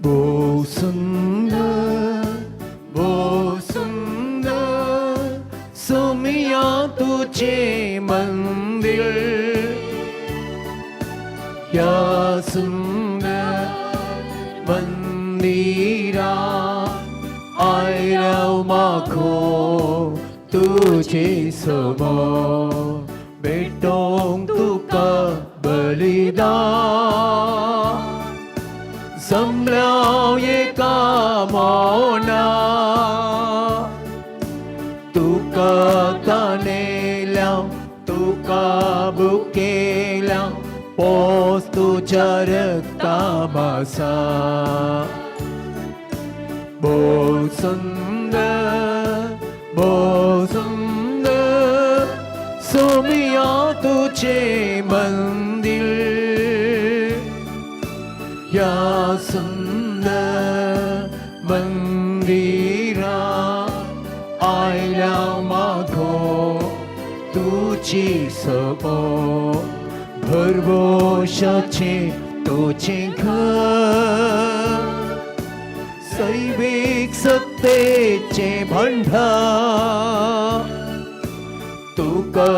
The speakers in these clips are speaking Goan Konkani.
भोव सुंदर भोव सुंदर सोमिया तुझे मंदिर ह्या सुंदर मंदिरा आयल्याव माखो तुझे समोर भेटोंक तुका बलिदान जमल्याव एका मौना तुका तानेल्या तुका बुकेल्या पोस तुज्या रक्ता मासा भोव सुंदर भोव सुंदर सोमिया तुझे मंदिर ह्या सुंदर मंदिरा आयल्या मागो तुजी सपो भरवशाचे तुझे घर सैवीक सत्तेचे भंडार तुका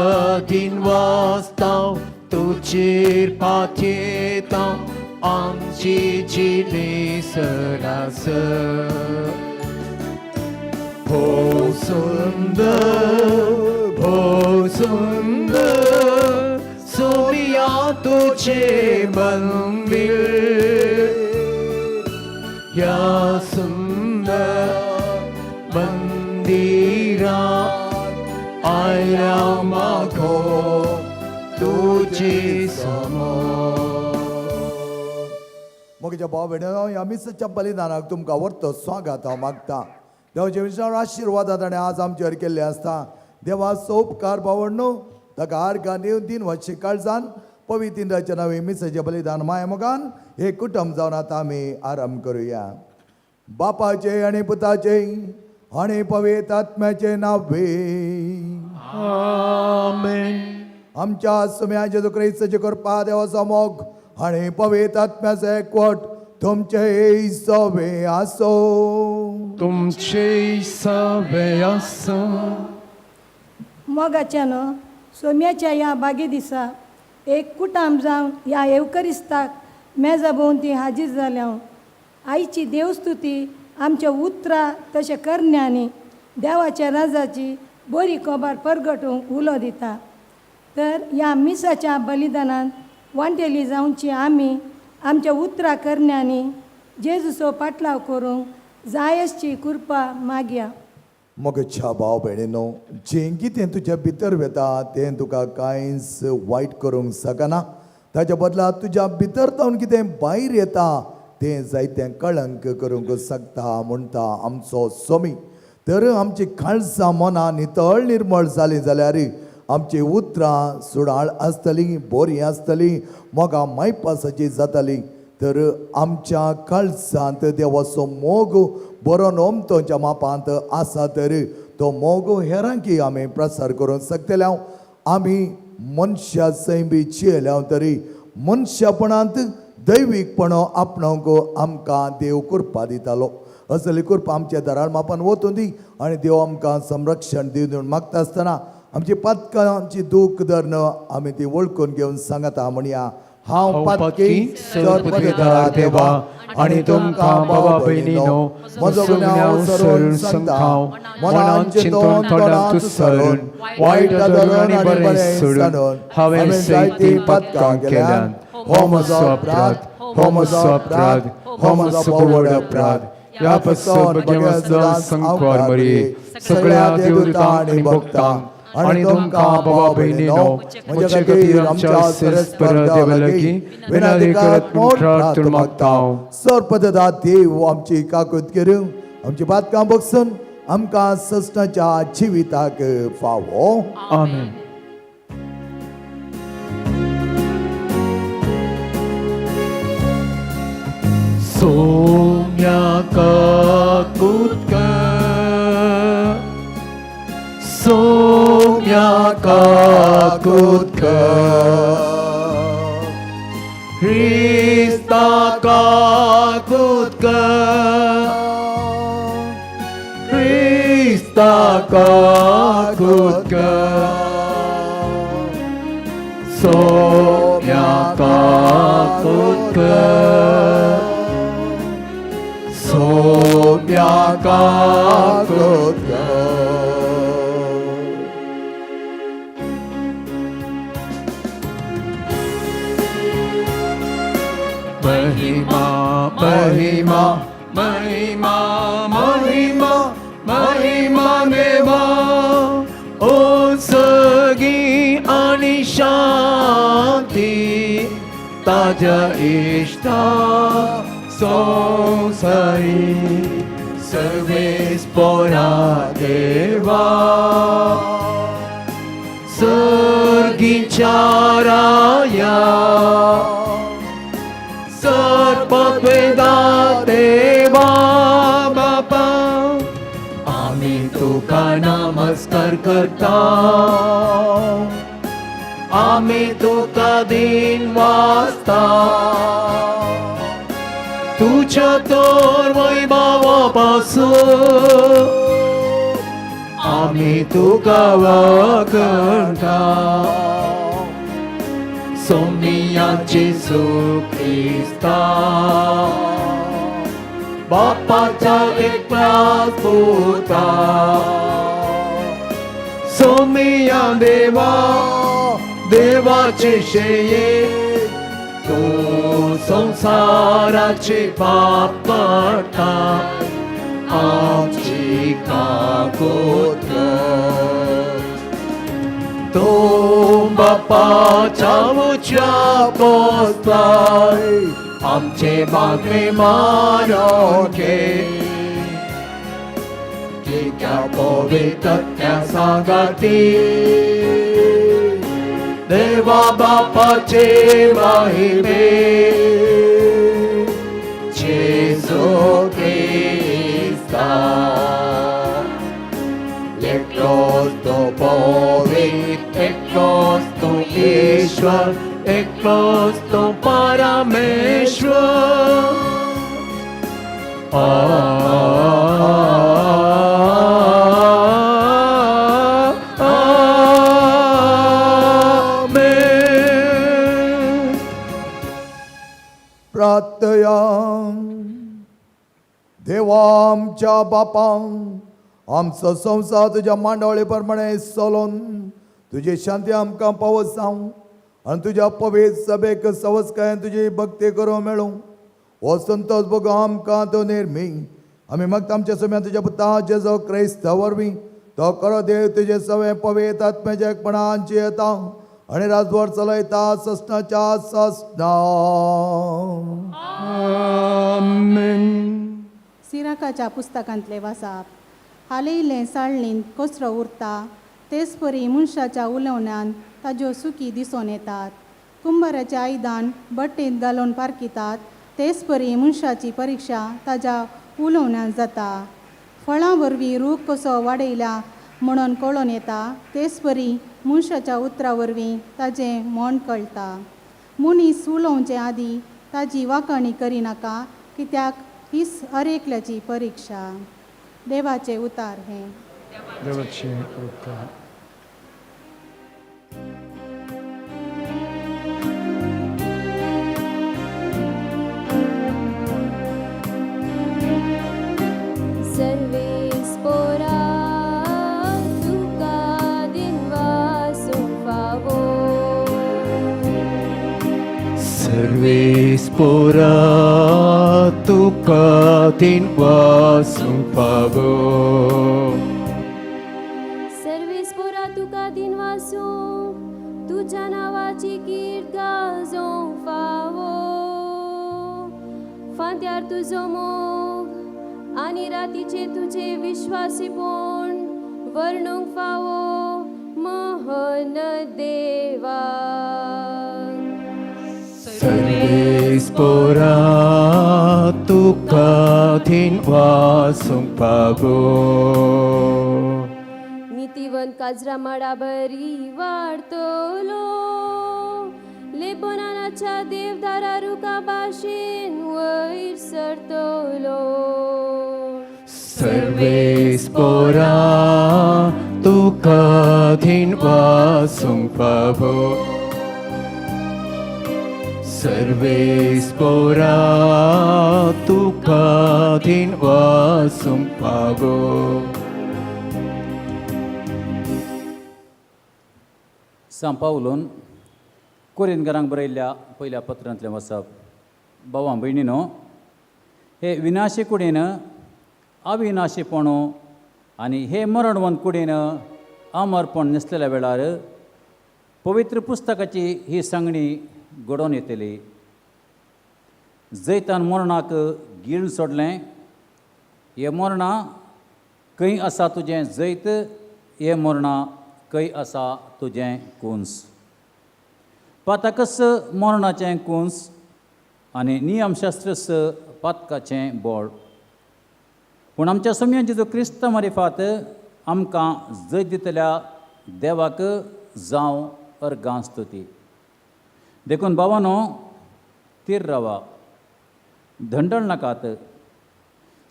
दिन वाचता तुजेर पाथयेता आमची जिणे सरासर भोव सुंदर भोव सुंदर सोमिया तुझे मंदिर ह्या सुंदर मंदिरा आयल्या मागो तुझे समोर. मोगीच्या भाव भयणीनो, ह्या मिसाच्या बलिदानाक तुमकां व्हरतो स्वागत हांव मागता. देवाचे विचार आशिर्वादात आनी आज आमचेर केल्ले आसता. देवाचो उपकार भावण ताका आर्गां दिवन दिन वचचे काळजान पवित्र इंद्राच्या नांवे मिसाचें बलिदान माया मोगान हे कुटुंब जावन आतां आमी आराम करुया. बापाचे आनी पुताचे आनी पवित्र आत्म्याचे नावे. आमेन. आमच्या सुम्या जेजू क्रिस्ताचे कृपा, देवाचो मोग आनी पवित्र आत्म्याचो एकवट तुमचे सवे आसो. तुमचे सवे आसा. मोगाच्यानो, सोम्याच्या ह्या बागे दिसा एक कुटाम जावन ह्या येवकरिस्ताक मेजा भोंवती हाजीर जाल्या. आईची देवस्तुती आमच्या उतरां तशें करण्यांनी देवाच्या राजाची बरी खबर परगटूंक उलो दिता. तर ह्या मिसाच्या बलिदानान वांटेली जावची आमी आमच्या उतरां करण्यांनी जेजूचो पाटलाव करूंक जाय आसची कृपा मागया. मोगच्या भाव भयणीनो, जें कितें तुज्या भितर वेता तें तुका कांयच वायट करूंक शकना. ताच्या बदला तुज्या भितर जावन कितें भायर येता तें जायतें कळंक करूंक शकता म्हणटा आमचो सोमी. तर आमची काळजां मनां नितळ निर्मळ जालीं जाल्यार आमची उतरां सुडाळ आसतलीं, बरीं आसतलीं, मोगा मायपासाची जाताली. तर आमच्या काळजांत देवाचो मोग बरो नोमतोच्या मापांत आसा तर तो मोग हेरांकी आमी प्रसार करूंक शकतले. आमी मनशा सैमी जियेल्या तरी मनशापणांत दैवीकपणो आपणावंक आमकां देव कृपा दितालो. असली कृपा आमच्या दराळ मापान वतून दी आनी देव आमकां संरक्षण दिवन मागता आसतना आमची पातकांची दूख धरून आमी ती वळखून घेवन सांगता म्हणया. हांव पातकी सर्वपदेदार देवा आनी तुमकां बाबा भयणीनो म्हजो गुन्यांव सरून सांगता. मनान चिंतून तोंडांत सरून वायट धरून आनी बरें सोडून हांवें जायतीं पातकां केल्यान. हो म्हजो अपराध, हो म्हजो अपराध, हो म्हजो व्हड अपराध. ह्या पासून भगवंत संकवार मरी सगळ्या देवदूतांक आनी भक्तांक आनी तुमकां बाबा भयणीनो म्हजे खातीर आमच्या सरस्पर देवा लागीं विनंती करत म्हूण प्रार्थना मागता. सरपददा देव आमची काकूत करूं, आमची पातकां बगसून आमकां ससनाच्या जिविताक फावो. आमेन. सोम्या काकूत कर, सोम्या काकूत कर, क्रिस्ता काकूत कर, क्रिस्ता काकूत कर, सोम्या काकूत कर, सोम्या काकूत कर. महिमा महिमा महिमा महिमा महिमा देवा ओ सगी आणि शांती ताज्या इष्टा संसारी सर्वेस पोरा देवा सर्गीच्या राया सर्पवेदा देवा बापा आमी तुका नमस्कार करता, आमी तुका दिन वाचता, तुज्या तर वैभवा पासून आमी तुका वगळटा. सोमिया जेसू क्रिस्ता बापाच्या एकल्याच पुता, सोमिया देवा देवाचे शेये तूं संवसाराचे पाप काडटा आमची काकूत कर. तूं बापाच्या उच्या पोसलाय आमचे मागणे मानून घे, कित्याक पवित्र सांगाती देवा बापाचे महिमे जेजू क्रिस्ता एकलोच तो पवित्र, एकलोच तो ईश्वर, एकलोच तो परमेश्वर. आमेन. प्रार्थया. देवा आमच्या बापां, आमचो संवसार तुज्या मांडावळे प्रमाणे चलोन तुजी शांती आमकां पावत जावं आनी तुज्या पवित्र सभेक सवस्कायेन तुजी भक्ती करूंक मेळूं. हो संतोश भोग आमकां तो निर्मी आमी मागता आमच्या सम्यान तुज्या पुता जेजो क्रिस्ता वरवीं. तो खरो देव तुजे सवें पवित्र आत्म्याच्या एकपणान जियेता आनी राजवार चलयता ससनाच्या ससना. आमेन. सिराकाच्या पुस्तकांतले वासाप. हालयिल्ले साळणींत कचरो उरता तेच परी मनशाच्या उलोवण्यान ताज्यो सुकी दिसून येतात. कुंबाराचें आयदन बट्टेंत घालून पारखितात तेच परी मनशाची परिक्षा ताज्या उलोवण्यान जाता. फळां वरवीं रूख कसो वाडयला म्हणून कळोन येता तेच परी मनशाच्या उतरां वरवीं ताजें मन कळटा. मनीस उलोवचे आदीं ताजी वाखाणी करिनाका कित्याक हीच हर एकल्याची परिक्षा. देवाचे उतार हें. देवाचे उपकार. सर्वेस पोरा तुका दिनवासूंक फावो. सर्वेस पोरा तुका दिनवासूंक फावो. सर्वेस पोरा तुका दिनवासूंक तुज्या नांवाची कीर्त गाजोवंक फावो. फांत्यार तुजो मोग आनी रातीचे तुजे विश्वासीपण वर्णूंक फावो मोहन देवा. सर्वेस पोरा तुका दिनवासूंक फावो. नितीवंत काजरा माडा बरी वाडतलो, लेबनानाच्या लिबानाच्या देवदारा रुखा भाशेन वयर सरतलो. सर्वेस्पोरा तुका धिनवासूंक फावो. सर्वेस्पोरा तुका धिनवासूंक फावो. सांव पावलून कोरिनकारांक बरयल्ल्या पयल्या पत्रांतलें वाचप. भावां भयणीनो, हे विनाशी कुडीन अविनाशीपण आनी हे मरणवंत कुडीन अमरपण न्हेसलेल्या वेळार पवित्र पुस्तकाची ही सांगणी घडोवन येतली: जैतान मरणाक गिळून सोडलें. हे मरणा, खंय आसा तुजें जैत? हे मरणा, खंय आसा तुजें कुंस? पातकच मरणाचें कुंस आनी नियमशास्त्रच पातकाचें बळ. पूण आमच्या सोमया जेजू क्रिस्त मारिफात आमकां जैत दितल्या देवाक जावं अर्गां स्तुती. देखून भावानो, थीर रावा, धंडळ नाकात.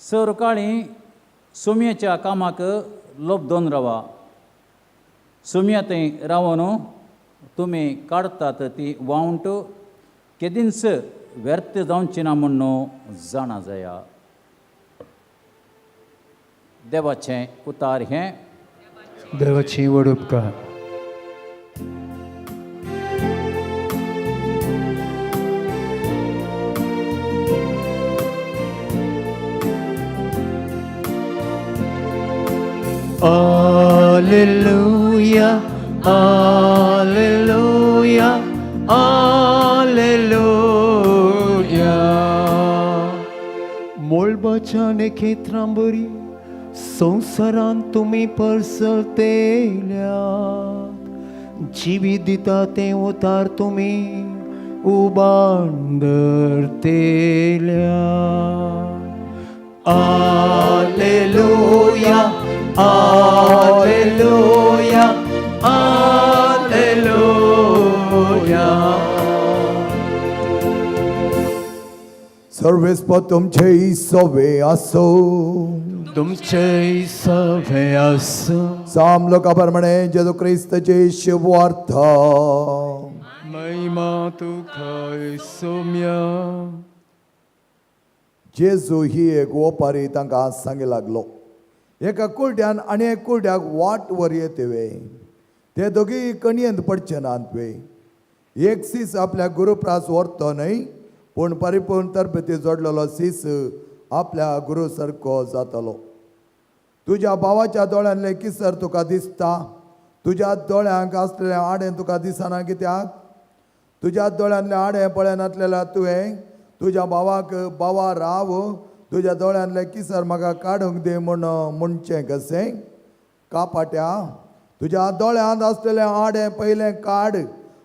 सरकाळी सोमयेच्या कामाक लोबदोन रावा. सोमया थंय रावन तुमी काडटात ती वावंट केदींच व्यर्थ जावची ना म्हूण जाणा जाया. देवाचें उतार हें. देवाची व्हड उपकार. Alleluia, Alleluia, Alleluia. मळबाच्या नखेत्रां बरी संवसारांत तुमी परसलतेल्यात. जिवीत दिता तें उतार तुमी उबाण धरतेल्या. Alleluia, Alleluia, Alleluia. सर्वेस्पोर तुमचे सवे आसो. तुमचे सवे आसूं. साम लोका प्रमाणे जेजू क्रिस्तचे शुभवार्ता. महिमा तुका सोम्या. जेजू ही एक ओपारी तांकां सांगी लागलो: एका कुड्यान आनी एक कुड्याक वाट वर येते वे? ते दोगीय कणयेंत पडचे नात वे? एक सीस आपल्या गुरुप्रास व्हरतो न्हय, पूण परिपूर्ण तरबेती जोडलेलो सीस आपल्या गुरू सारको जातलो. तुज्या भावाच्या दोळ्यांतलें किसर तुका दिसता, तुज्या दोळ्यांक आसलेलें आडें तुका दिसना कित्याक? तुज्या दोळ्यांतलें आडें पळयनासलेल्या तुवें तुज्या भावाक, "भावा, राव, तुज्या दोळ्यांतलें किसर म्हाका काडूंक दी," म्हूण म्हणचें कशें? कापाट्या, तुज्या दोळ्यांत आसलेलें आडें पयलें काड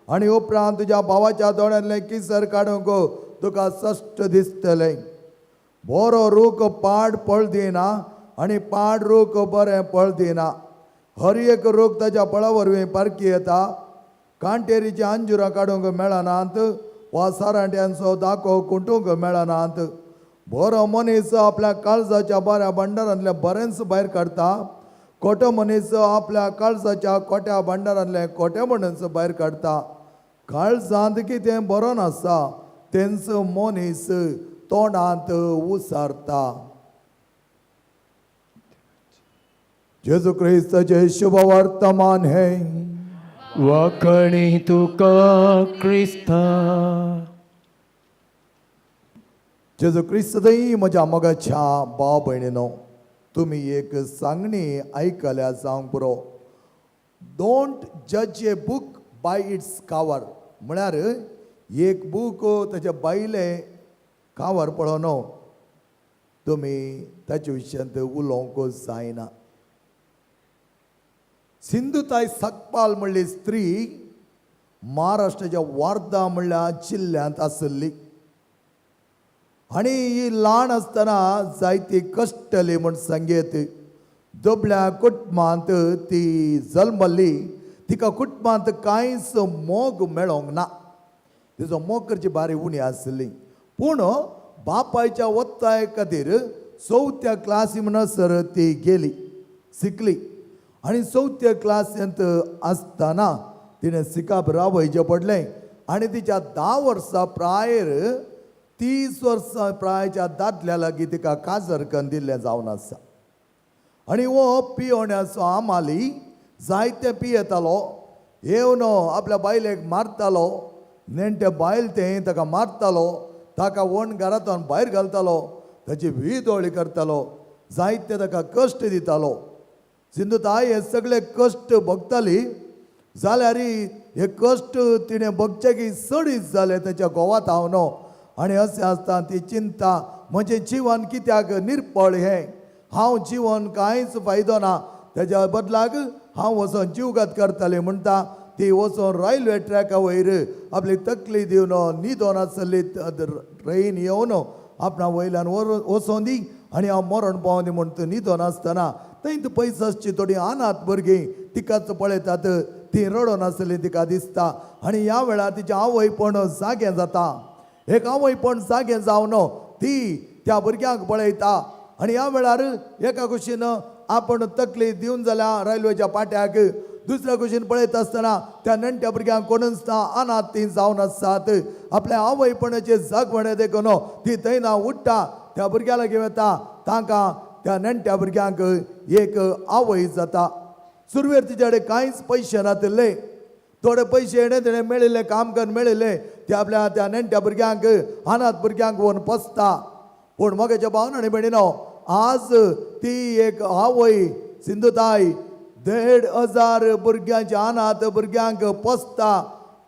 आनी उपरांत तुज्या भावाच्या दोळ्यांतलें किसर काडूंक तुका सश्ट दिसतलें. बरो रूख पाड फळ दिना आनी पाड रूख बरें फळ दिना. हर एक रूख ताच्या फळा वरवीं पारखी येता. कांटेरीची अंजुरां काडूंक मेळनात वा सारांट्यांचो दाखो कुटूंक मेळनात. बरो मनीस आपल्या काळजाच्या बऱ्या भांडारांतलें बरेंच भायर काडटा. खोटो मनीस आपल्या काळजाच्या खोट्या भांडारांतलें खोटें म्हणून भायर काडटा. काळजांत कितें बरोन आसा तेंच मनीस तोंडांत उसारता. जेजू क्रिस्ताचे शुभ वर्तमान हे. वाकणी तुका क्रिस्ता. जेजू क्रिस्तय म्हज्या मोगाच्या भाव भयणीनो, तुमी एक सांगणी आयकल्या जावंक पुरो: "Don't judge a book by its cover." म्हळ्यार एक बूक ताच्या भायलें कावर पळोवन तुमी ताच्या विशयांत उलोवंक जायना. सिंधुताई सकपाल म्हणली स्त्री महाराष्ट्राच्या वार्धा म्हणल्या जिल्ल्यांत आसली आनी ही ल्हान आसतना जायती कश्टली म्हूण सांगयेत. दुबळ्या कुटुंबांत ती जल्मल्ली. तिका कुटुंबांत कांयच मोग मेळोंक ना. तिचो मोग करची बारी उणी आसली. पूण बापायच्या वत्ताये खातीर चवथ्या क्लासी म्हणसर ती गेली, शिकली. आनी चवथ्या क्लासींत आसतना तिणें शिकप रावयचें पडलें आनी तिच्या 10 वर्सां प्रायर 30 वर्सां प्रायच्या दादल्या लागीं तिका काजर करून दिल्लें जावन आसा. आनी हो पियोण्याचो आमाली जायते पियेतालो, येवन आपल्या बायलेक मारतालो, नेणटे बायल तें ताका मारतालो, ताका वण घरांतल्यान भायर घालतालो, ताची वीदोळी करतालो, जायते ताका कश्ट दितालो. सिंधुताय हे सगळे कश्ट भोगताली. जाल्यार हे कश्ट तिणें भोगचे की चडीत जाले ताच्या घोवा हांव न्हू. आनी अशें आसता ती चिंता, म्हजें जिवन कित्याक निर्पळ हें, हांव जिवन कांयच फायदो ना, तेज्या बदलाक हांव वचोन जिवघात करतालें म्हणटा. ती वचोन रेल्वे ट्रॅका वयर आपली तकली दिवन न्हिदोन आसली, ट्रेन येवन आपणा वयल्यान वचोन दी आनी हांव मरण पावोन दी म्हूण न्हिदोन आसतना थंय पयस आसची थोडीं अनाथ भुरगीं तिकाच पळयतात, ती रडोन आसली तिका दिसता. आनी ह्या वेळार तिचें आवयपण जागें जाता. एक आवयपण जागें जावन ती त्या भुरग्यांक पळयता. आनी ह्या वेळार एका कुशीन आपण तकली दिवन जाल्या रेल्वेच्या पाट्याक, दुसऱ्या कुशीन पळयत आसतना त्या नेणट्या भुरग्यांक कोणूच ना, अनाथ ती जावन आसात. आपल्या आवयपणाचे जागवणे देखून ती थंय ना उठ्ठा, त्या भुरग्या लागीं वता, तांकां त्या नेणट्या भुरग्यांक एक आवय जाता. सुरवेर तिच्या कडेन कांयच पयशे नातिल्ले, थोडे पयशे हेणें तेणें मेळिल्ले, काम करून मेळिल्ले, ते आपल्या त्या नेणट्या भुरग्यांक अनाथ भुरग्यांक व्हरून पोसता. पूण मोगेच्या भावन आनी भयणीनो, आज ती एक आवय सिंधुताय 1500 भुरग्यांच्या अनाथ भुरग्यांक पोसता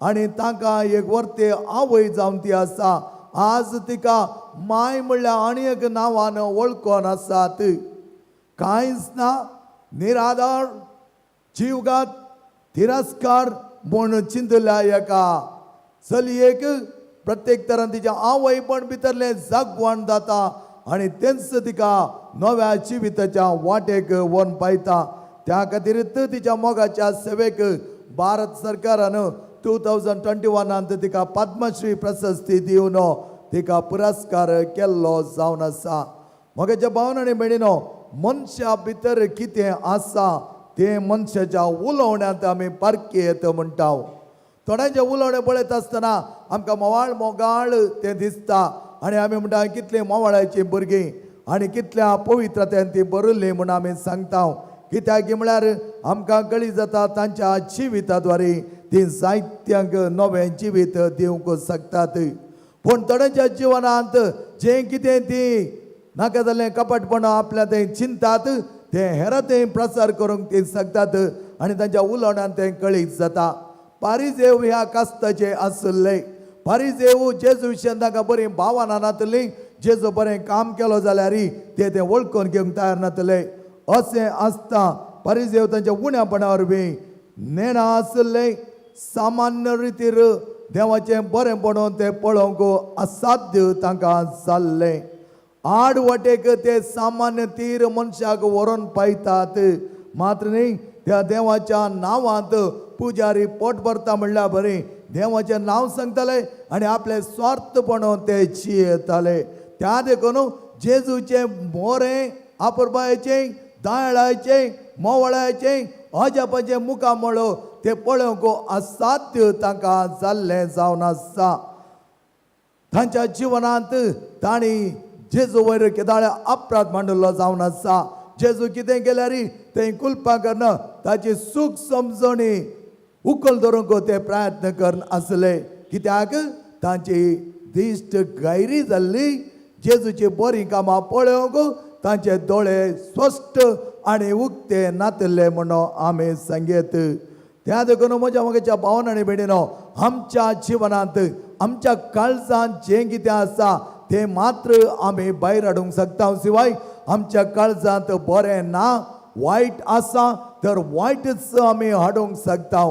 आनी तांकां एक वर्ते आवय जावन ती आसा. आज तिका माय म्हणल्यार आनी एक नांवान वळखून आसात. कांयच ना, निराधार, जीवघात, तिरस्कार म्हूण चिंतल्या एका चलयेक प्रत्येक तरान तिच्या आवयपण भितरलें जागवण जाता आनी तेंच तिका नव्या जिविताच्या वाटेक व्हरून पायता. त्या खातीर तिच्या मोगाच्या सेवेक भारत सरकारान 2021 तिका पद्मश्री प्रशस्ती दिवन तिका पुरस्कार केल्लो जावन आसा. मोगाच्या भावन आनी भयणीनो, मनशा भितर कितें आसा तें मनशाच्या उलोवण्यांत आमी पारखी येता म्हणटा. थोड्यांचें उलोवणें पळयत आसतना आमकां मोवाळ मोगाळ तें दिसता आनी आमी म्हणटा कितलीं मोवाळाचीं भुरगीं आनी कितल्या पवित्रतेन ती बरयल्ली म्हूण आमी सांगता. कित्याक म्हळ्यार आमकां कळी जाता तांच्या जिविता द्वारे ती जायत्यांक नवें जिवीत दिवंक शकतात. पूण थोड्यांच्या जिवनांत जें कितें ती नाका जाल्लें कपटपणां आपल्या तें चिंतात तें हेरां तें प्रसार करूंक ती शकतात आनी तांच्या उलोवण्यान तें कळीत जाता. पारिजेव ह्या कास्ताचे आशिल्ले. पारिजेव जेजू विशयान तांकां बरीं भावनां नातली, जेजू बरें काम केलो जाल्यार ते तें वळखून घेवंक तयार नातले. अशें आसता पारिजेव तांच्या उण्यापणा वरवीं नेणा आशिल्ले, सामान्य रितीर देवाचें बरें पडोवन तें पळोवंक असाध्य तांकां जाल्लें. आड वाटेक ते सामान्य तीर मनशाक व्हरोन पायतात, मात्र न्ही त्या देवाच्या नांवांत पुजारी पोट भरता म्हणल्यार बरें देवाचें नांव सांगताले आनी आपले स्वार्थपण ते जियेताले. त्या देखून जेजूचें मोरें आपुरबायेचें, दायळाचें, मोवळाचें, अजापाचें मुखामळ ते पळोवंक असाध्य तांकां जाल्लें जावन आसा. तांच्या जिवनांत तांणी जेजू वयर केदाळे अपराध मांडिल्लो जावन आसा. जेजू कितें केल्यार तें कुलपां करना ताची सूख समजणी उखल धरूंक ते प्रयत्न करन आसले. कित्याक तांची दिश्ट गैरी जाल्ली. जेजूची बरीं कामां पळोवंक तांचे दोळे स्पश्ट आनी उक्ते नातिल्ले म्हणून आमी सांगेत. त्या देखून म्हज्या म्हज्या भावन आनी भयणीनो, आमच्या जिवनांत आमच्या काळजांत जें कितें आसा तें मात्र आमी भायर हाडूंक शकता. शिवाय आमच्या काळजांत बरें ना, वायट आसा तर वायटच आमी हाडूंक शकता.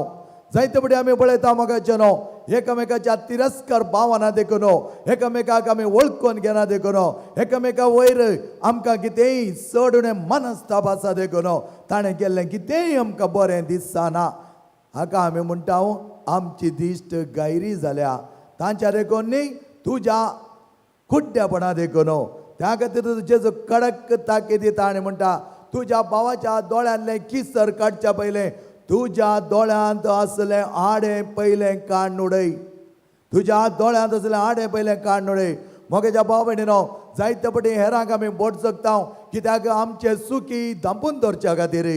जायते फुडें आमी पळयता मोगाचे न्हू एकामेकाच्या तिरस्कार भावना देखून, एकामेकाक आमी वळखून घेना देखून, एकामेका वयर आमकां कितेंय चड उणें मनस्ताप आसा देखून ताणें केल्लें कितेंय आमकां बरें दिसना. हाका आमी म्हणटा आमची दिश्ट गायरी जाल्या. तांच्या देखून न्ही, तुज्या कुड्ड्यापणा देखून. त्या खातीर जेजू कडक ताकीद दिता आनी म्हणटा, तुज्या भावाच्या दोळ्यांतलें किसर काडच्या पयलें तुज्या दोळ्यांत आसलें आडें पयलें काडून उडय. तुज्या दोळ्यांत आसलें आडें पयलें काडून उडय. म्हगेच्या भाव भयणीनो, जायते पटी हेरांक आमी बोट जगता कित्याक आमचे सुखी धांपून दवरच्या खातीर.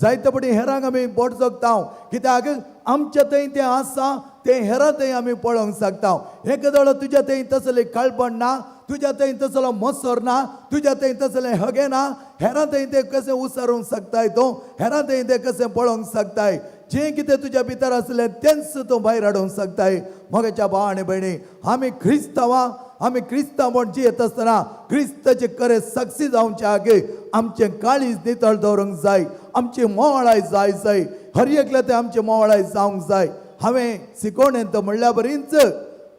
जायते पटी हेरांक आमी बोट जगता कित्याक आमच्या थंय तें आसा तें हेरां थंय आमी पळोवंक शकता. एक दोळो तुज्या थंय तसलें काळपण ना, तुज्या थंय तसलो मसर ना, तुज्या थंय तसलें हगें ना, हेरां थंय तें कशें उसारूंक शकताय तूं? हेरां थंय तें कशें पळोवंक शकताय? जें कितें तुज्या भितर आसलें तेंच तूं भायर हाडूंक शकताय. म्हगेच्या भाव आनी भयणी, आमी क्रिस्तांवां, आमी क्रिस्तांव म्हण जियेत आसतना क्रिस्ताचे खरे साक्षी जावचे आगे आमचें काळीज नितळ दवरूंक जाय. आमची मोवाळाय जाय जाय, हर एकल्या ते आमची मोवाळाय जावंक जाय. हांवें शिकोवणेंत म्हणल्या बरीच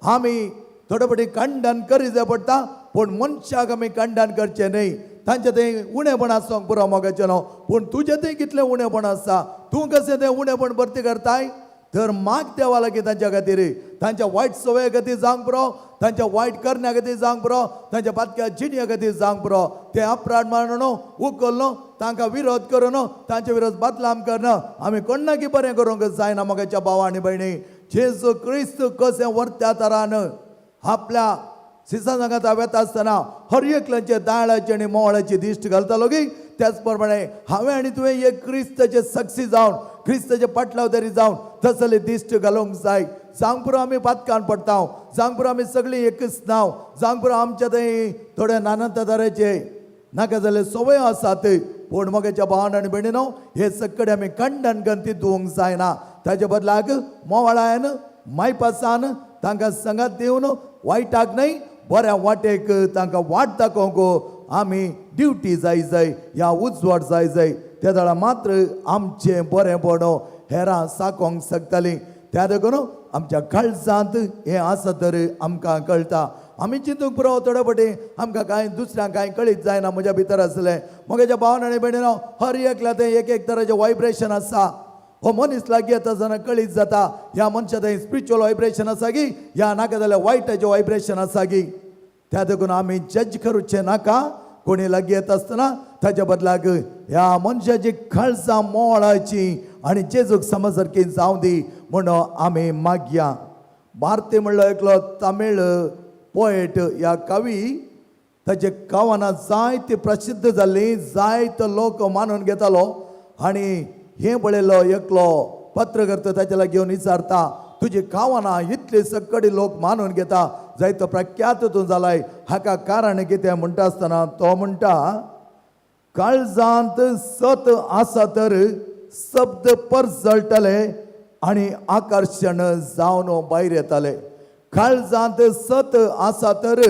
आमी थोडे फावटी खंडन करी जाय पडटा, पूण मनशाक आमी खंडन करचें न्हय. तांचे थंय उणेपण आसूंक पुरो मोगाचें न्हू, पूण तुजें थंय कितलें उणेपण आसा? तूं कशें तें उणेपण भरती करताय? तर माग देवा लागीं तांच्या खातीर. तांच्या वायट सवये खातीर जावंक पुरो, तांच्या वायट करण्या खातीर जावंक पुरो, तांच्या पातक्या जिणये खातीर जावंक पुरो. ते अपराध मारून उखल्लो, तांकां विरोध करून, तांचे विरोध बदलाम करून आमी कोणाकी बरें करूंक जायना. मोगाच्या भाव आनी भयणी, जेजू क्रिस्त कशें वर्त्या तरान आपल्या सिसा सांगाता वेता आसतना हर एकल्याचे दाळाची आनी मोवाळाची दिश्ट घालतालो की, त्याच प्रमाणे हांवें आनी तुवें एक क्रिस्ताचे साक्षी जावन, क्रिस्ताचे पाटलाव तरी जावन तसले दिश्ट घालूंक जाय. जावंक पुरो आमी पातकान पडटा, जावंक पुरो आमी सगळीं एकच नांव, जावंक पुरो आमच्या थंय थोडे नाना तरेचे नाका जाल्यार संवय आसात, पूण मोगाच्या भावान आनी भयणीनो, हे सगळे आमी खंडन करून धुवंक जायना. ताचे बदलाक मोवाळायन मायपासान तांकां संगात दिवन वायटाक न्हय बऱ्या वाटेक तांकां वाट दाखोवंक आमी ड्युटी जाय जाय ह्या उजवाड जाय जाय. त्या वेळार मात्र आमचें बरेंपण हेरां साकोंक शकतालीं. त्या देखून आमच्या काळजांत हें आसा तर आमकां कळटा. आमी चिंतूंक पुरो थोडे फावटी आमकां कांय दुसऱ्यांक कांय कळीत जायना म्हज्या भितर आसलें. म्हगेच्या भावान आनी भयणीनो, हर एकल्या तें एक एक तरेचें वायब्रेशन आसा. हो मनीस लागीं येता आसतना कळीत जाता, ह्या मनशा थंय स्पिरिच्युअल वायब्रेशन आसा की ह्या नाका जाल्यार वायटाचें वायब्रेशन आसा की. त्या देखून आमी जज करूचें नाका कोणी लागीं येता आसतना. ताच्या बदलाक ह्या मनशाची काळजां मोळाची आनी जेजूक समजसारकी जावं दी म्हणून आमी मागया. भारती म्हणलो एकलो तमीळ पोएट या कवी. ताचे कवनां जायती प्रसिद्ध जाल्ली, जायतो लोक मानून घेतालो. आनी हें पळयलो एकलो पत्रकर्ता ताच्या लागीं येवन विचारता, तुजी कवनां इतली सकडी लोक मानून घेता, जायतो प्रख्यात तूं जालाय, हाका कारण कितें म्हणटा आसतना तो म्हणटा, काळजांत सत आसा तर शब्द परजळटले आनी आकर्शण जावन भायर येताले. काळजांत सत आसा तर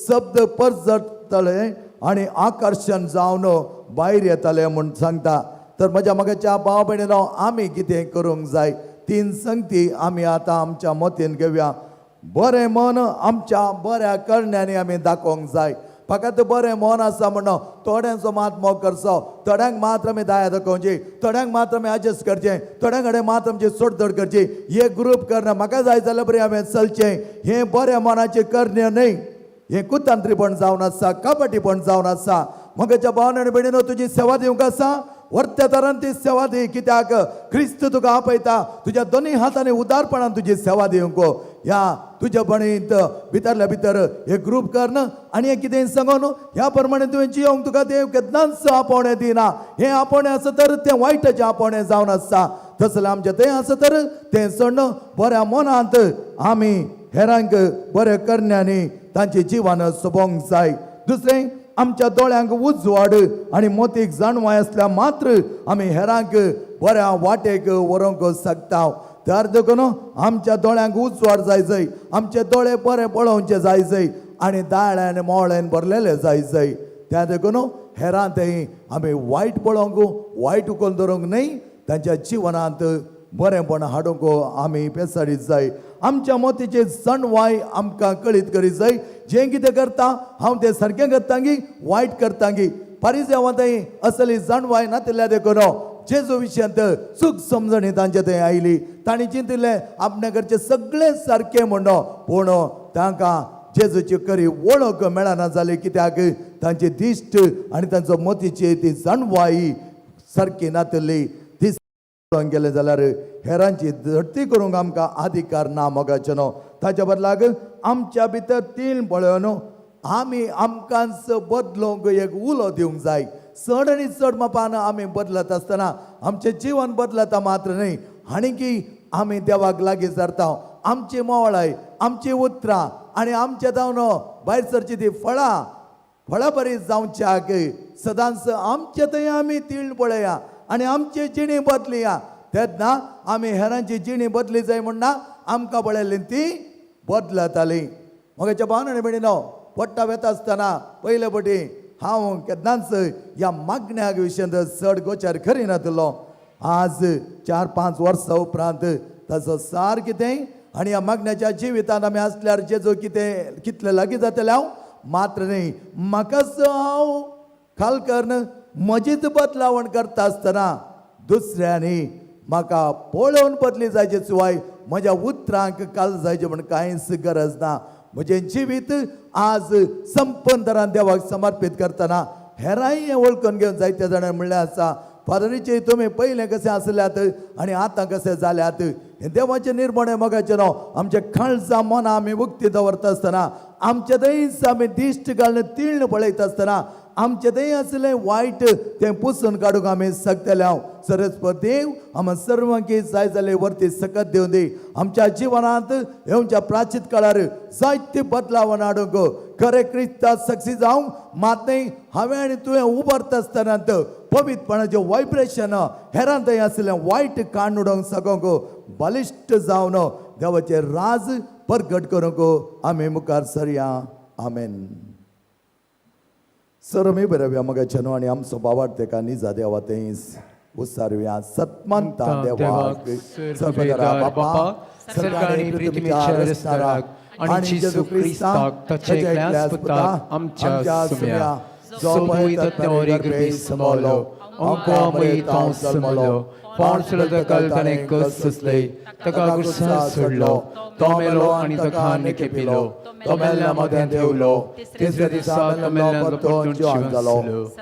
शब्द परजळटले आनी आकर्शण जावन भायर येताले म्हूण सांगता. तर म्हज्या मोगाच्या भाव भयणीनो, आमी कितें करूंक जाय? तीन संगती आमी आतां आमच्या मतीन घेवया. बरें मन आमच्या बऱ्या करण्यांनी आमी दाखोवंक जाय. फकत बरें मन आसा म्हणून थोड्यांचो मात मोग करचो, थोड्यांक मात्र आमी दया दाखोवची, थोड्यांक मात्र आमी एडजस्ट करचें, थोड्यां कडेन मात्र आमची सोडतोड करची, हे ग्रूप करणं म्हाका जाय जाल्यार बरें हांवें चलचें, हें बऱ्या मनाचें करणे न्हय. हें कुतंत्रीपण जावन आसा, कपटीपण जावन आसा. म्हगेच्या भावान आनी भयणीनो, तुजी सेवा दिवंक आसा, वर्त्या तरान ती सेवा दी, कित्याक क्रिस्त तुका आपयता तुज्या दोनूय हातांनी उदारपणान तुजी सेवा दिवंक. ह्या तुज्या बणींत भितरल्या भितर हे ग्रूप करन आनी हें कितें सांगून ह्या प्रमाणे तुवें जियोंक तुका देव केन्नाच आपोवणें दिना. हें आपोवणें आसा तर तें वायटाचें आपोवणें जावन आसता. तसलें आमचें तें आसा तर तें सोडून बऱ्या मनांत आमी हेरांक बऱ्या करण्यांनी तांचे जिवन सोबोवंक जाय. दुसरें, आमच्या दोळ्यांक उजवाड आनी मोतीक जाणवाय आसल्यार मात्र आमी हेरांक बऱ्या वाटेक व्हरूंक शकता. तर देखून आमच्या दोळ्यांक उजवाड जाय जाय, आमचे दोळे बरे पळोवचे जाय जाय आनी दाळ्यान मोळ्यान भरलेले जाय जाय. त्या देखून हेरां थंय आमी वायट पळोवंक, वायट उखल धरूंक न्हय, तांच्या जिवनांत बरेंपण हाडूंक आमी पेसाडीत जाय. आमच्या मोतीचे जाणवाय आमकां कळीत करीत जाय, जें कितें करता हांव तें सारकें करता की वायट करता की. पारिजांवां थंय असली जाणवाय नातिल्ल्या देखून जेजू विशयांत चूक समजणी तांचे थंय आयली. तांणी चिंतिल्लें आपल्या घरचें सगळें सारकें म्हणून, पूण तांकां जेजूची खरी वळख मेळना जाली, कित्याक तांची दिश्ट आनी तांचो मतीची ती जाणवाई सारकी नातली. ती पळोवंक गेलें जाल्यार हेरांची झडती करूंक आमकां अधिकार ना मोगाचें न्हू. ताच्या बदलाक आमच्या भितर तीन पळोवन आमी आमकांच बदलूंक एक उलो दिवंक जाय. चड आनी चड मापान आमी बदलत आसतना आमचें जिवन बदलता मात्र न्हय, आनी आमी देवाक लागीं सरता. आमची मोवळाय, आमची उतरां आनी आमच्या जावन भायर सरची ती फळां फळां बरी जावच्याक सदांच आमचे थंय आमी तीळ पळया आनी आमची जिणी बदलया. तेन्ना आमी हेरांची जिणी बदली जाय म्हण ना, आमकां पळयली ती बदलताली. म्हज्या भावन आनी भयणीनो, पोट्टा वेता आसतना पयले पटी हांव केन्नाच ह्या मागण्या विशयांत चड गोचार करिनातलो. आज 4-5 वर्सां उपरांत ताचो सार कितें आनी ह्या मागण्याच्या जिवितांत आमी आसल्यार जेजो कितें कितले लागीं जातले हांव मात्र न्हय, म्हाकाच हांव खाल करून म्हजीच बदलावण करता आसतना दुसऱ्यांनी म्हाका पळोवन बदली जायचे शिवाय म्हज्या उतरांक काल जायचे म्हण कांयच गरज ना. म्हजें जिवीत आज संपन्न तरान देवाक समर्पीत करतना हेरांय हें वळखून घेवन जायते जाणां म्हणलें आसा, फादरीचे तुमी पयलें कशें आसल्यात आनी आतां कशें जाल्यात. हें देवाचें निर्मणें मोगाचें न्हू. आमच्या काळजां मनां आमी उक्ती दवरता आसतना, आमचे थंयच आमी दिश्ट घालून तीळ पळयता आसतना आमचे थंय आसलें वायट तें पुसून काडूंक आमी शकतले. हांव सरस्पत देव आमकां सर्वांकी जाय जाल्यार वरती सकत दिवं दी. आमच्या जिवनांत येवच्या प्राचीत काळार जायते बदलावण हाडूंक खरें क्रिस्ता सक्सी जावंक मात न्हय, हांवें आनी तुवें उबारता आसतना पवित्रपणाचें वायब्रेशन हेरां थंय आसलें वायट काण उडोवंक सगळ्यांक बलिश्ट जावन देवाचें राज परगट करूंक आमी मुखार सरया. आमेन. सर आमी बरोवया मगाचे न्हू आनी आमचो बाबार तेका निजा देवा थंयच उसारुया. सतमानता देवाक सर्वदरा बापा, सर्ग आणि पृथ्वीच्या रचणाराक आनी जेजू क्रिस्ताक ताच्या एकल्याच पुताक आमच्या सुम्या, जो पवित्र वरी समवलो, अंको मयी जल्मलो, पावसलो दखल ताणें कस सोंसले, ताका गुस्सा सोडलो, तो मेलो आनी ताका निकेपिलो, तो मेल्ल्या मदें देंवलो, तिसऱ्या दिसा तो मेल्ल्यान परतून जिवन जालो,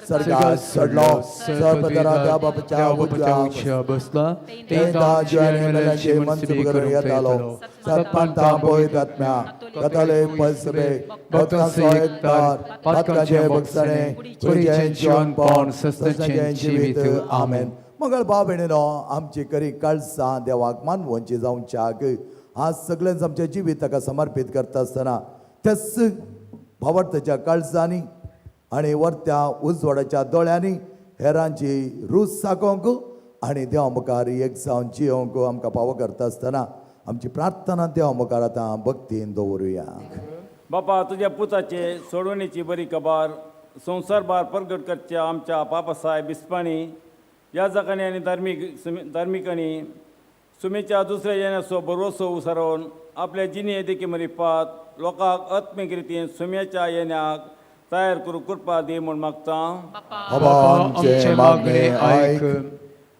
सर्गात चडलो, सर्वदरा देवा बापाच्या उजव्या बसला, तेंता जिवानी मेल्यांची मनसुबी करून येतालो. सत्पंता पवित्र आत्म्या कथाले पसबे भक्तांचो एकतार, पातकांचे भक्साणे, कुडीचें जिवनपण, सस्ताचें जिवीत. आमेन. मंगळ भाव भयणीनो, आमची करी काळसां देवाक मानवोनची जावच्याक आज सगळ्यांच आमच्या जिवीत ताका समर्पीत करता आसतना त्याच भावार्थाच्या काळजांनी आनी वरत्या उजवाडाच्या दोळ्यांनी हेरांची रूच साकोवंक आनी देवा मुखार एक जावन जियोवंक आमकां पावो करता आसतना आमची प्रार्थना देवा मुखार आतां भक्तीन दवरुया. बापा, तुज्या पुताचे सोडवणीची बरी खबर संवसारभार परगट करच्या आमच्या बाबासाहेब बिस्पाणी, याजकांनी आनी धार्मिकांनी सुमेच्या दुसऱ्या येण्याचो भरवसो उसारोवन आपल्या जिणे देखी मरिपात लोकांक आत्मीक रितीन सुम्याच्या येण्याक तयार करूंक कृपा दी म्हूण मागता. बाबा आमचें मागणें आयक.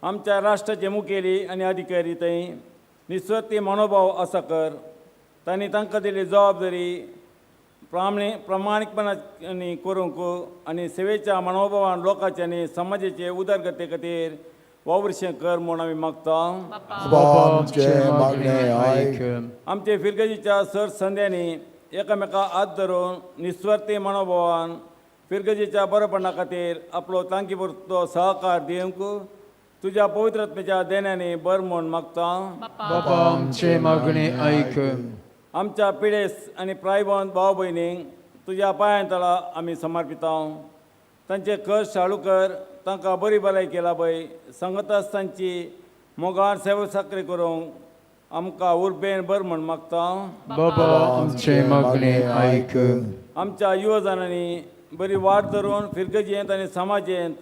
आमच्या राष्ट्राचे मुखेली आनी अधिकारी थंय निस्वार्थी मनोभाव आसा कर, तांणी तांकां दिल्ली जबाबदारी प्रामाणीकपणांनी करूंक आनी सेवेच्या मनोभावान लोकांचे आनी समाजाचे उदरगते खातीर वावुरशें कर म्हूण आमी मागता. बाबा आमचें मागणें आयक. आमचे फिरगजीच्या सर संद्यांनी एकामेका हात धरून निस्वार्थी मनोभावान फिरगजीच्या बरोपणा खातीर आपलो तांकी पुरतो सहकार दिवंक तुज्या पवित्र आत्म्याच्या देण्यांनी बर म्हूण मागता. बाबा आमचें मागणें आयक. आमच्या पिडेस आनी प्रायबंद भाव भयणींक तुज्या पांयां तळा आमी समर्पिता. तांचे कश्ट शाळू कर, तांकां बरी भलायकी लाभय, सांगताच तांची मोगान सेवा साकरी करूंक आमकां उर्बेन बर म्हूण मागता. बाबा आमचें मागणें आयक. आमच्या युवजणांनी बरी वाट धरून फिरगजेंत आनी समाजेंत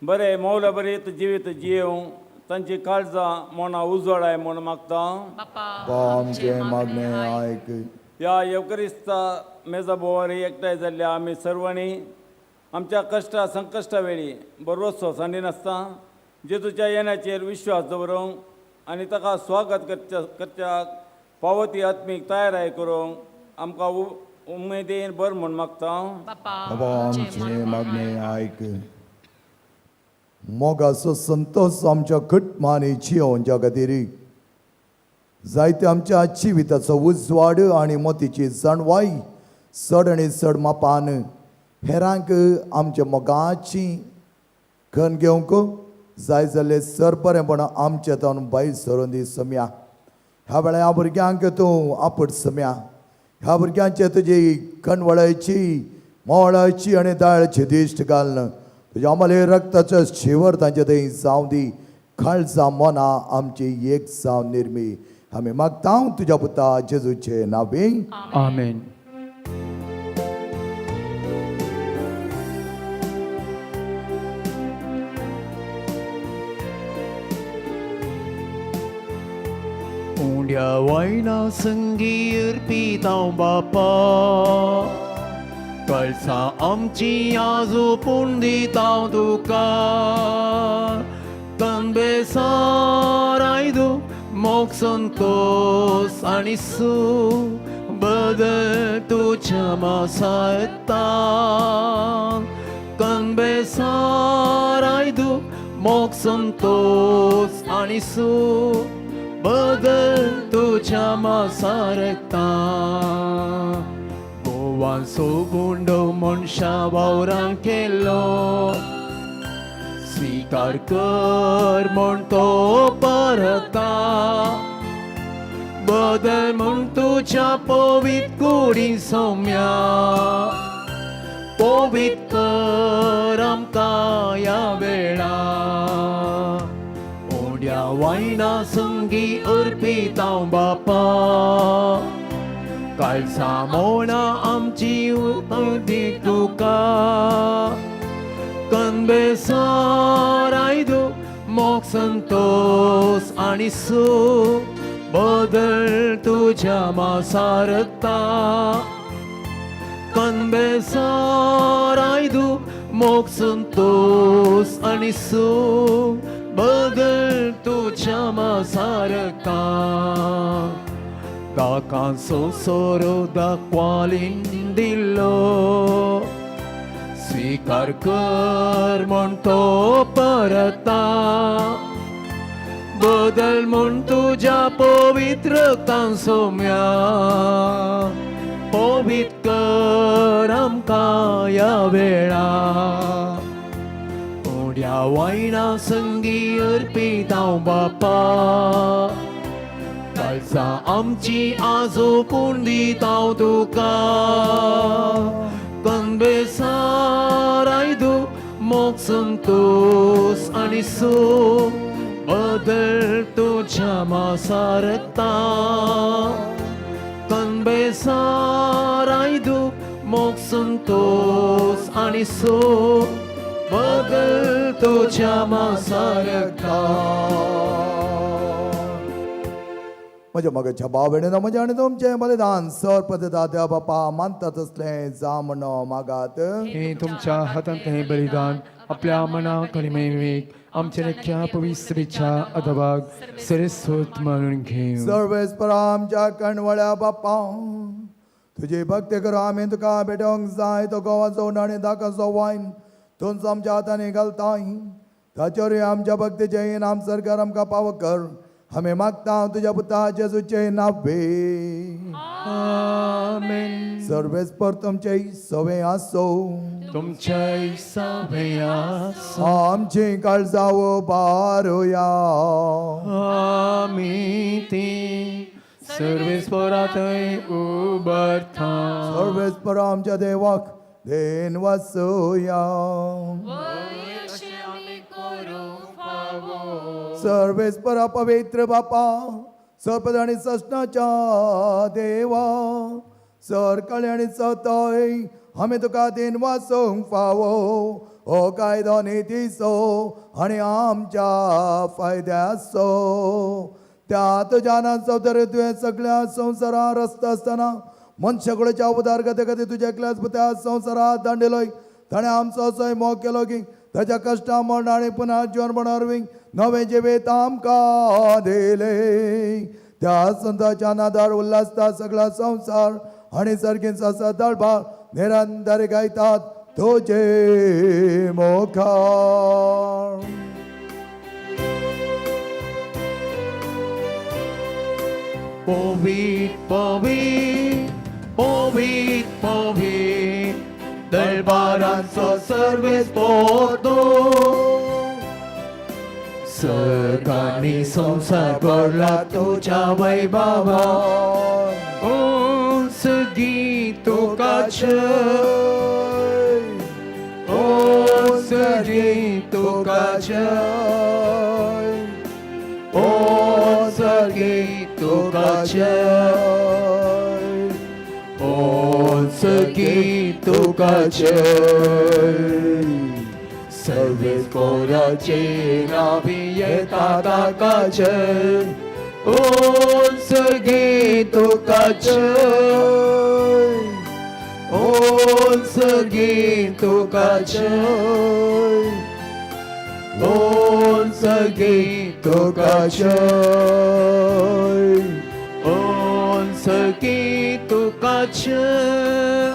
बरें मौल्या बरीत जिवीत जियेवंक तांची काळजां मनां उजवाडाय म्हूण मागता. बाबा आमचें मागणें आयक. ह्या येवकरिस्ता मेजा भोंवारी एकठांय जाल्ल्या आमी सर्वांनी आमच्या कश्टा संकश्टा वेळी बरोचो सांडिनासतना जेजूच्या येण्याचेर विश्वास दवरूंक आनी ताका स्वागत करच्या करच्याक फावो ती आत्मीक तयाराय करूंक आमकां उमेदीन बर म्हूण मागता. बाबा आमचें मागणें आयक. मोगाचो संतोश आमच्या कुटुंबांनी जियोवच्या खातीर जायते आमच्या जिविताचो उजवाड आनी मोतीची जाणवाय चड आनी चड मापान हेरांक आमच्या मोगाची खण घेवंक जाय जाल्यार सर बरेंपण आमच्या तावन भायर सरून दी सम्या. ह्या वेळार ह्या भुरग्यांक तूं आपट सम्या. ह्या भुरग्यांचे तुजी कणवळायची मोळायची आनी दाळची दिश्ट घालून तुज्या आमले रक्ताचो शिवर तांचे थंय जावं दी. काळजां मनां आमची एक जावन निर्मी आमी मागता तुज्या पुता जेजूचे नांवे. आमेन. उंड्या वायना संगी अर्पितांव बापा, कळसां आमची आजू पूण दितांव तुका. कनबेसार आयदू मोग संतोस आनी सूख बदल तुज्या मासायतान. कनबेसार आयदू मोग संतोस आनी सूख बदल तुज्या मासारतान. गोवांचो गुंडो मनशा वावरां केलो स्वीकार कर म्हूण तो परता. बदल म्हूण तुज्या पवीत कुडी सौम्या पवीत कर आमकां ह्या वेळा. उंड्या वायना संगी अर्पितांव बापा, काळसां मोणां आमची उतरदी तुका. कनबेसार आयदू मोग संतोस आनी सूख बदल तुज्या मासारता. कनबेसार आयदू मोग संतोस आनी सूख बदल तुज्या मासारता. दाकांचो सोरो दाखवालीन दिल्लो स्वीकार कर म्हूण तो परता. बदल म्हूण तुज्या पवित्र सोम्या पवीत कर आमकां ह्या वेळा. उड्या वायना संगी अर्पितांव बापा, काळजां आमची आजो पूण दितांव तुका. कनबेसार आयदू मोग संतोस आनी सूख बदल तुज्या मासारता. कनबेसार आयदू मोग संतोस आनी सूख बदल तुज्या मासारता. म्हज्या मगाच्या भाव भयणीनो, म्हजें आनी तुमचें बलिदान सर पद्दता देवा बापा मानता तसलें जावं म्हण मागात. हे तुमच्या हातांतलें बलिदान आपल्या मनाक आनी महिमेक आमच्या लेख्या पवित्रेच्या अदबाक सरस्वत मानून घेवं. सर्वेस्परा आमच्या कणवळ्या बापा, तुजी भक्ती करून आमी तुका भेटोवंक जाय तो गोवाचो आनी दाकाचो वायन तुमचो आमच्या हातांनी घालताय. ताचेरूय आमच्या भक्तीचें इनाम सरकार आमकां पावो कर. आमी मागता तुज्या पुता जेजूचें नांवे. आमेन. सर्वेस्पर तुमचे सवे आसो. तुमच्याय सवे आसो. आमची काळजां बारुया. आमी ती सर्वेस्परा थंय उबारता. सर्वेस्पर आमच्या देवाक then वसोया. सर्वेस्परा पवित्र बापा, सर्पद आनी सस्नाच्या देवा, सरकाळी आनी चतय आमी तुका then वाचोवंक फावो. हो कायदो नितीचो आनी आमच्या फायद्याचो. त्या तुज्या नांचो तुवें सगळ्या संवसारात रस्ता आसतना मनशाकडेच्या उदारगते खातीर तुज्या एकल्याच त्या संवसारात दांडिलोय. ताणें आमचो असोय मोग केलो की ताच्या कश्टां मरण आनी पुनः जिवन वरवीं नवें जिवीत आमकां दिलें. त्या संताच्या नादार उल्हासता सगळा संवसार आनी सारकेंच आसा दळबार निरंतर गायतात तुजे मुखार. पवित पवित पवित पवित दरबारांचो सर्वेस पोतो सर्गांनी संवसार भरला तुज्या वैभवान. ओ सगी तुका जय, ओ सगी तुका जय, ओ सगी तुका जय, ओ सगी तुका जय. सर्वेस पोराचे नावी येता ताका जय, ओ सगी तुका जय, ओ सगी तुका जय, ओ सगी तुका जय, ओ सगी तुका जय.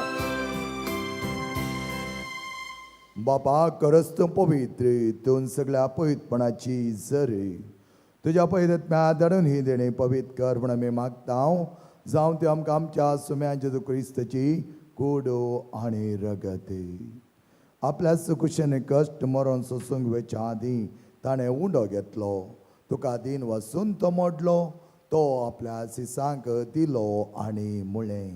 बापा खरंच तूं पवित्र, तूं सगळ्या पवित्रपणाची जरी तुज्या पवित्रत्म्या धाडून ही देणे पवित्र कर म्हण आमी मागता. जावं ते आमकां आमच्या सुम्या जेजू क्रिस्ताची कुडो आनी रगत. आपल्या सुकुशेन कश्ट मरण सोसूंक वेच्या आदीं ताणें उंडो घेतलो, तुका दीन वसून तो मोडलो, तो आपल्या सिसांक दिलो आनी मुळें,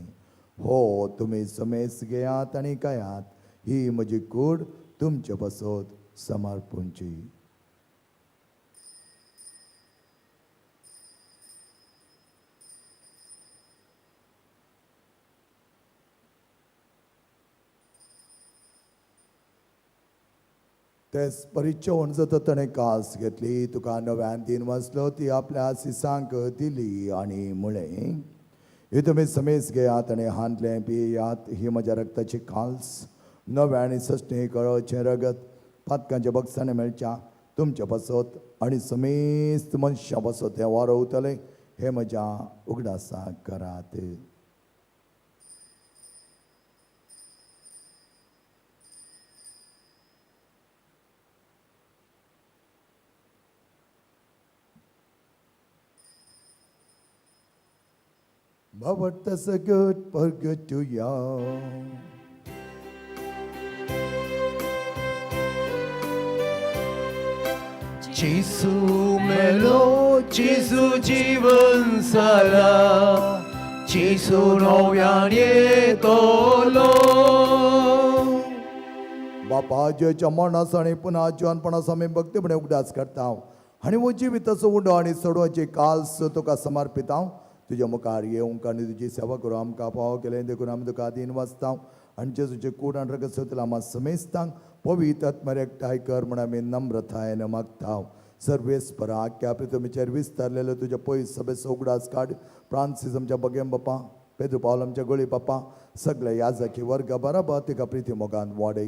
हो तुमी समेस घेयात आनी खायात, ही म्हजी कूड तुमचे पासत समर्पूंची. तेच परिचय जाता ताणें कास घेतली, तुका नव्यान दिन वाचलो, ती आपल्या सिसांक दिली आनी मुळें, ही तुमी समेस घेयात आनी हांतलें पियात, ही म्हज्या रक्ताची काल्स, नव्या आनी सस्नी कळोचें रगत पातकांच्या बक्षांनी मेळच्या तुमच्या पासत आनी समेस्त मनशां पासत हें वारवतलें, हें म्हज्या उगडासाक करात. भवत सगट परगटुया. जेसू मेलो, जेसू जीवन जाला, जेसू नव्यान येतलो. बापा जेच्या मरणाचो आनी पुन्हा जिवनपणाचो आमी भक्तीपणे उगडास करता आनी हो जिविताचो उंडो आनी चडवाची काल्स तुका समर्पिता. तुज्या मुखार येवंक आनी तुजी सेवा करूं आमकां फावो केलें देखून आमी तुका आदीन वाचता आनी जेजूचे कूड आनी रगत सोदला आमा समेस्तांक पवित्र आत्म्यार एकठांय कर म्हूण आमी नम्रतायेन मागता. सर्वेस्परा आख्या प्रितमीचेर विस्तारलेलो तुज्या पयस सभेचो उगडास काड. फ्रांसीस आमच्या बगेम बापा, पेद्रू पावल आमच्या गोळी बापा, सगळे याजकी वर्ग बराबर तिका प्रिती मोगान वाडय.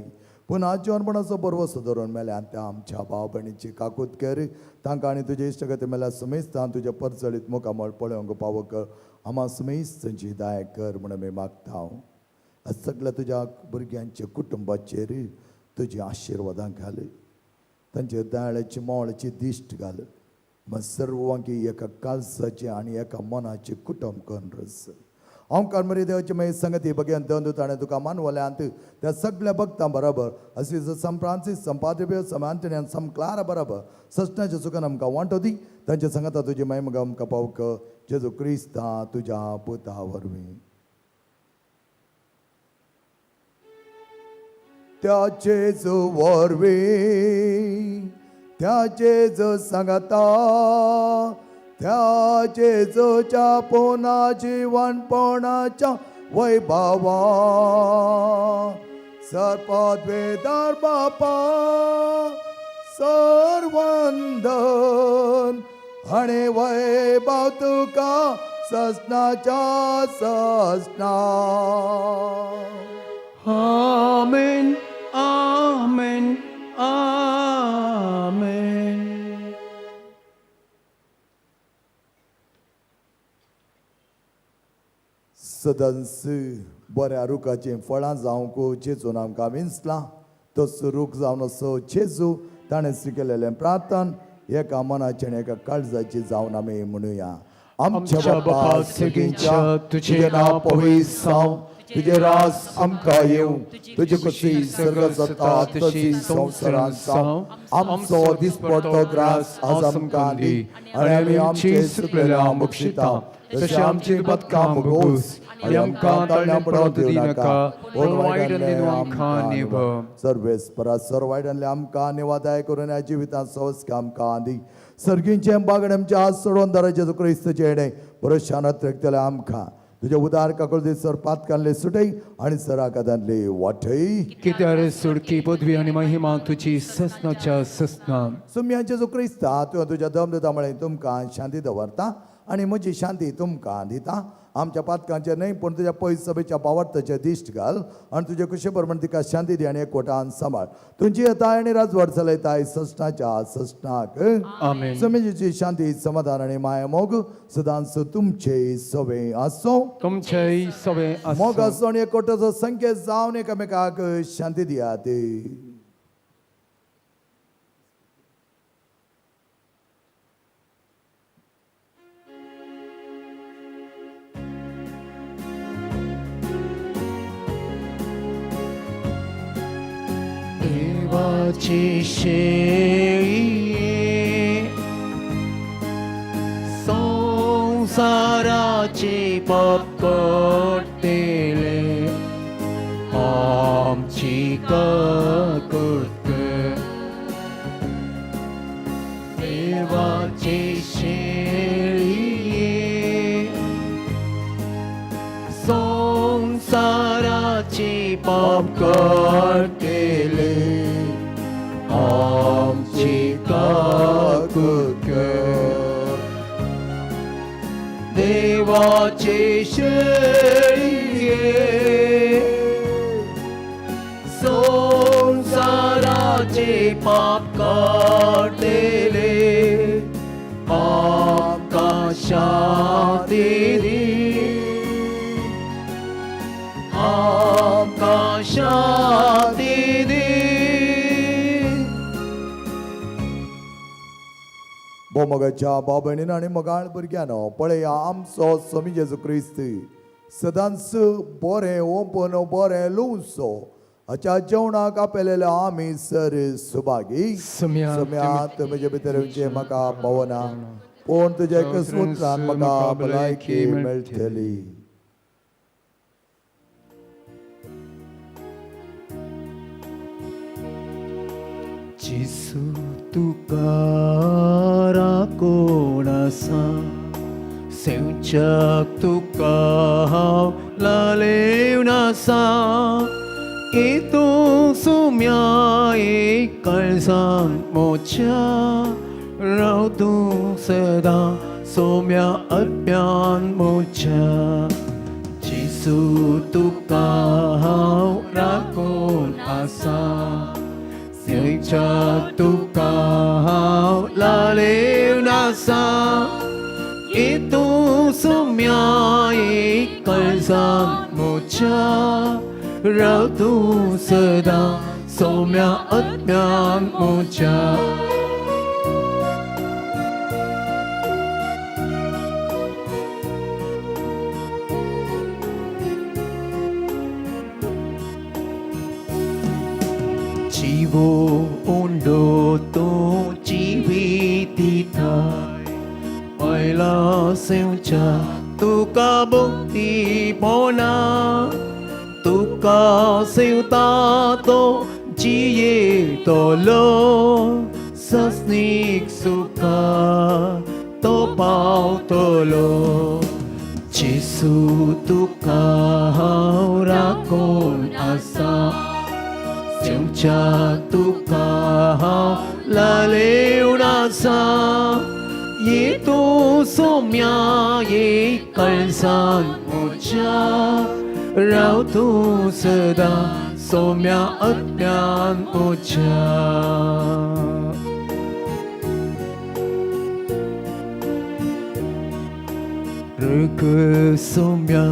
पुन्हा जिवनपणाचो बरवसो धरून मेल्यान त्या आमच्या भाव भयणीची काकूत कर. तांकां आनी तुजे इश्टगती मेल्या समेस्तान तुज्या परचळीत मुखामळ पळोवंक पावो कर. आमा समेस्तांची दाय कर म्हूण आमी मागता. सगळ्या तुज्या भुरग्यांच्या कुटुंबाचेर तुजी आशिर्वादां घाल, तांच्या दयाळाची मोळाची दिश्ट घाल. मग सर्वांकी एका काळजाचें आनी एका मनाचें कुटुंब करून रस. ओंकार मरे देवाची मागीर संगती बगेन दोन ताणें तुका मानवल्यांत त्या सगळ्या भक्तां बरोबर अशी सम फ्रांसीस, सम पाद्रे, सम आंतनी आनी सम क्लारा बरोबर सजनाच्या सुखान आमकां वांटो दी. तांच्या सांगाता तुजी महिमा आमकां पावक जेजू क्रिस्ता तुज्या पुता वरवीं. त्या जेजू वरवीं, त्या जेजू सांगाता, त्या जेजूच्या पुन्हा जिवनपणाच्या वैभवा सर्पद्वेदार बापा सर्वंदन आनी वैभव तुका सजनाच्या सजना. आमेन, आमेन, आमेन. सदांच बऱ्या रुखाचीं फळां जावंक जेजून आमकां विंचलां तसो रूख जावन असो जेजू ताणें शिकयलेलें प्रार्थन एका मनाचें आनी एका काळजाची जावन आमी म्हणुया. आमच्या बापा सगळींच्या तुजें नांव पवित्र जावं, तुजें रास आमकां येवं, तुजी खुशी सर्ग जाता तशी संवसारांत जावं. आमचो दिसपडतो ग्रास आज आमकां दी आनी आमी आमचे सुकलेल्या बक्षिता तशें आमची बदकां भोगोस आनी आमकां ताळण्या पडोवंक दिनाका, पूण वायटांतल्यान आमकां निभ. सर्वेस्परा सर्व वायटांतल्यान आमकां निवादाय करून ह्या जिवितांत संस्कार आमकां दी. सर्गींचें बागड आमच्या हात सोडून दराजेचो क्रिस्तचें येणें बरो शानत रखतलें आमकां. तुज्या उदार काकुळती सर पातकांतले सुटय आनी सराकादांतले वाटय. कित्यार सुडकी पदवी आनी महिमा तुजी ससनाच्या ससना. सुम्यांचे जो क्रिस्ता तुवें तुज्या दम दिता म्हळें तुमकां शांती दवरता आनी म्हजी शांती तुमकां दिता. आमच्या पातकांचेर न्हय पूण तुज्या पयस सभेच्या पावर्ताचेर दिश्ट घाल आनी तुजे कुशे प्रमाण तिका शांती दी आनी एकवटान सांबाळ. तुमची येताय आनी राजवट चलयताय ससनाच्या ससनाक. आमेन. समेजीची शांती समाधान आनी माया मोग सदांच तुमचे सवे आसूं. तुमचेय सवे मोग आसूं. आसूं आनी एकवटाचो संकेत जावन एकामेकाक शांती दियात. देवाची शेळी संसाराची पाप काडटले आमची काकूट कर. देवाची शेळी संसाराची पाप काडटले आमची काकूट कर. देवाचे शेळये संसाराचे पाप काडटले आमकां शांती दी, आमकां शांती दी. भोमगाच्या भाव भयणीन आनी मोगाळ भुरग्यानो, पळया आमचो स्वामी जेजू क्रिस्त सदांच बरें ओंपन बरें लुवचो हाच्या जेवणाक आपयलेल्या आमी सर सुभागी. सम्या सम्या तुमचे भितर येवचें म्हाका पावना, पूण तुज्या एका उतरान म्हाका भलायकी मेळटली. जेसू तुका राखून आसा, सेवच्याक तुका हांव लालेवन आसा. येतूं सुम्या एक काळजान मोच्या, राव तूं सदां सोम्या आत्म्यान मोच्या. जेसू तुका हांव राखून आसा, सेवच्याक तुका हांव लालेवन आसा. येतूं सुम्या एक काळजान मोच्या, राव तूं सदां सोम्या आत्म्यान मोच्या. जिवो उंडो तूं जिवीत पयला सेवच्या तुका मुक्ती पोना, तुका सेवता तो जियेतलो, सस्नीक सुखा तो पावतलो. जेसू तुका हांव राखून आसा, सेवच्या तुका हांव लालेवन आसा. येतूं सोम्या एक काळजान म्हज्या, राव तूं सदां सोम्या आत्म्यान म्हज्या. रग सोम्या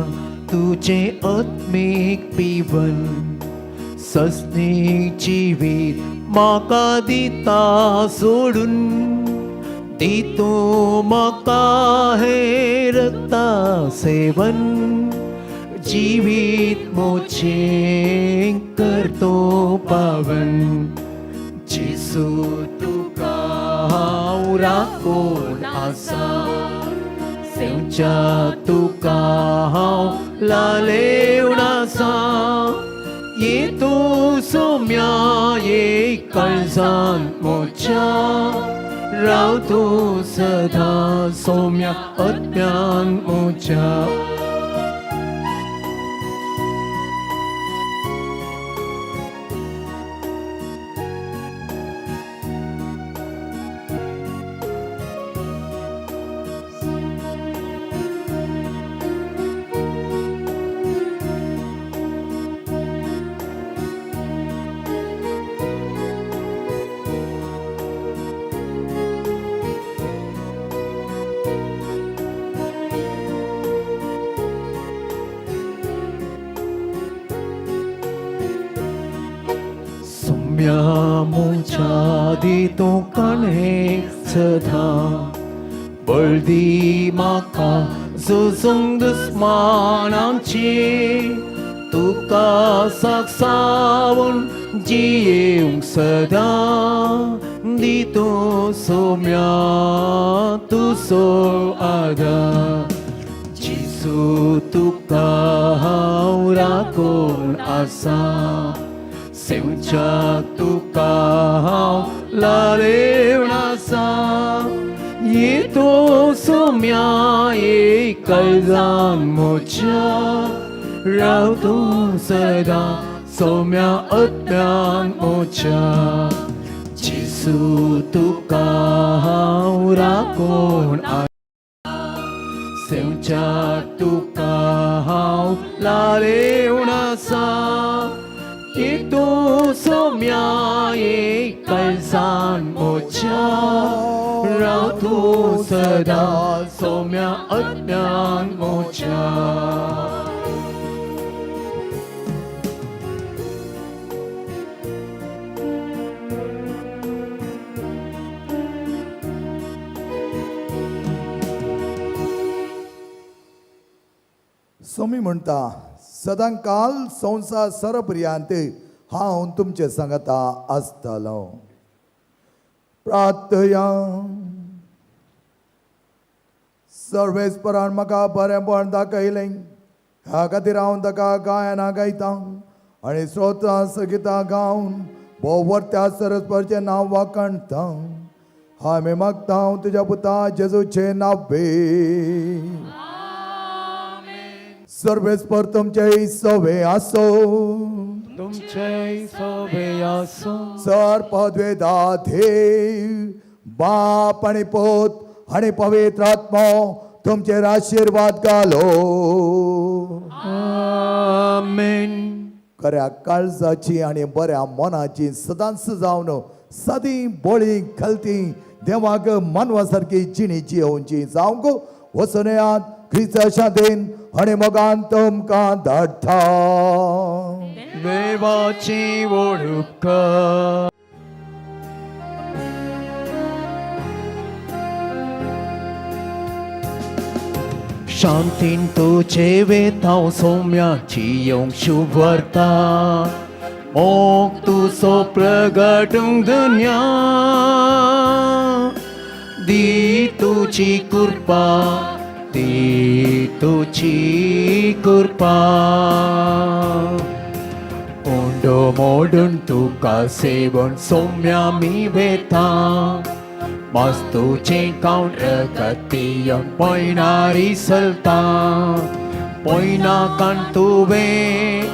तुजें आत्मीक पिवन सस्नी जिवीत म्हाका दिता सोडून दी तूं म्हाका हें रक्ता सेवन जिवीत मोचें करतो पावन जेसू तुका हांव राखून आसा सेवच्या तुका हांव लालेवन आसा ये तूं सोम्या ये काळजान मोच्या राव तूं सदां सोम्या आत्म्यान मोच्या. सोम्या म्हज्या दी तूं काणें सदां बळदी म्हाका झुजूंक दुस्मानांची तुका साक्षावन जियेवंक सदां दी तूं सोम्या तुजो आदार जेसू तुका हांव राखून आसा सेवच्या तुका हांव लालेवन आसा ये तूं सोम्या ये काळजान म्हज्या राव तूं सदां सोम्या आत्म्यान म्हज्या जेसू तुका हांव राखून सेवच्या तुका हांव लालेवन आसा ये तूं सोम्या ये काळजान म्हज्या राव तूं सदां सोम्या आत्म्यान म्हज्या. सोमी म्हणटा सदां काल संवसार सरपर्यांत हांव तुमचे सांगता आसतलो. प्रार्थया. सर्वेस्परान म्हाका बरेंपण दाखयलें ह्या खातीर हांव ताका गायनां गायतां आनी स्तोत्रां सगितां गावन भोव त्या सरस्परचें नांव वाखाणतां. हांवें मागता तुज्या पुता जेजूचें नांवे. सर्वेस्पर तुमचे सवे आसो तुमचे सवे आसो. सर पदवेदा देव बाप आनी पूत आनी पवित्र आत्मो तुमचेर आशिर्वाद घालो. आमेन. खऱ्या काळजाची आनी बऱ्या मनाची सदांच जावन सादी बोळी घालती देवाक मानवा सारकी जिणी जियोवची जावंक वचून येयात क्रिस्ता शांतीन आनी मोगान तुमकां धाडटा. देवाची वळख. शांतीन तुजे वेतांव सोम्याची येवंक शुभ व्हरता मोग तुजो प्रगटूंक दुनिया दी तुजी कृपा दी तुजी कृपा उंडो मोडून तुका सेवून सोम्या मी वेता मस्तूचें कावंट रगतियम पयणारी सलता पयना कान तुवें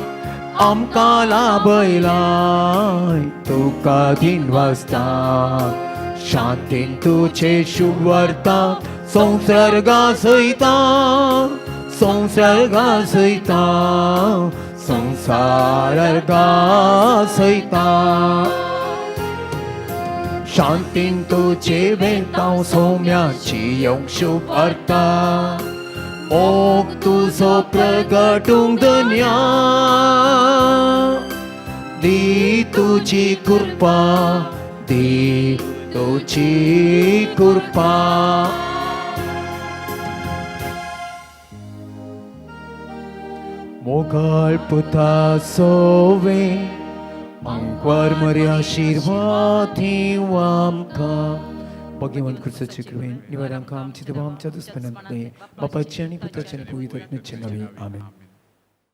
आमकां लाभयलाय तुका दिन वाजता शांतीन तुजे शुभ व्हरता संसर्गा सयता संसर्गा सयता संसारगा सयता शांतीन तुजे वेतांव सोम्याची येवंक शुभ अर्था मोग तुजो प्रगटूंक धन्या दी तुजी कृपा दी तुजी कृपा. मोगाळ पुता सोवे आंकवार मरे आशिर्वाद दिवं आमकां. भगवान क्रिस्ताचे कृपेन निवार आमकां आमचे देवा आमच्या दुस्मनांतले बापाचे आनी पुताचे आनी पवित्र आत्म्याचे नांवे आमेन.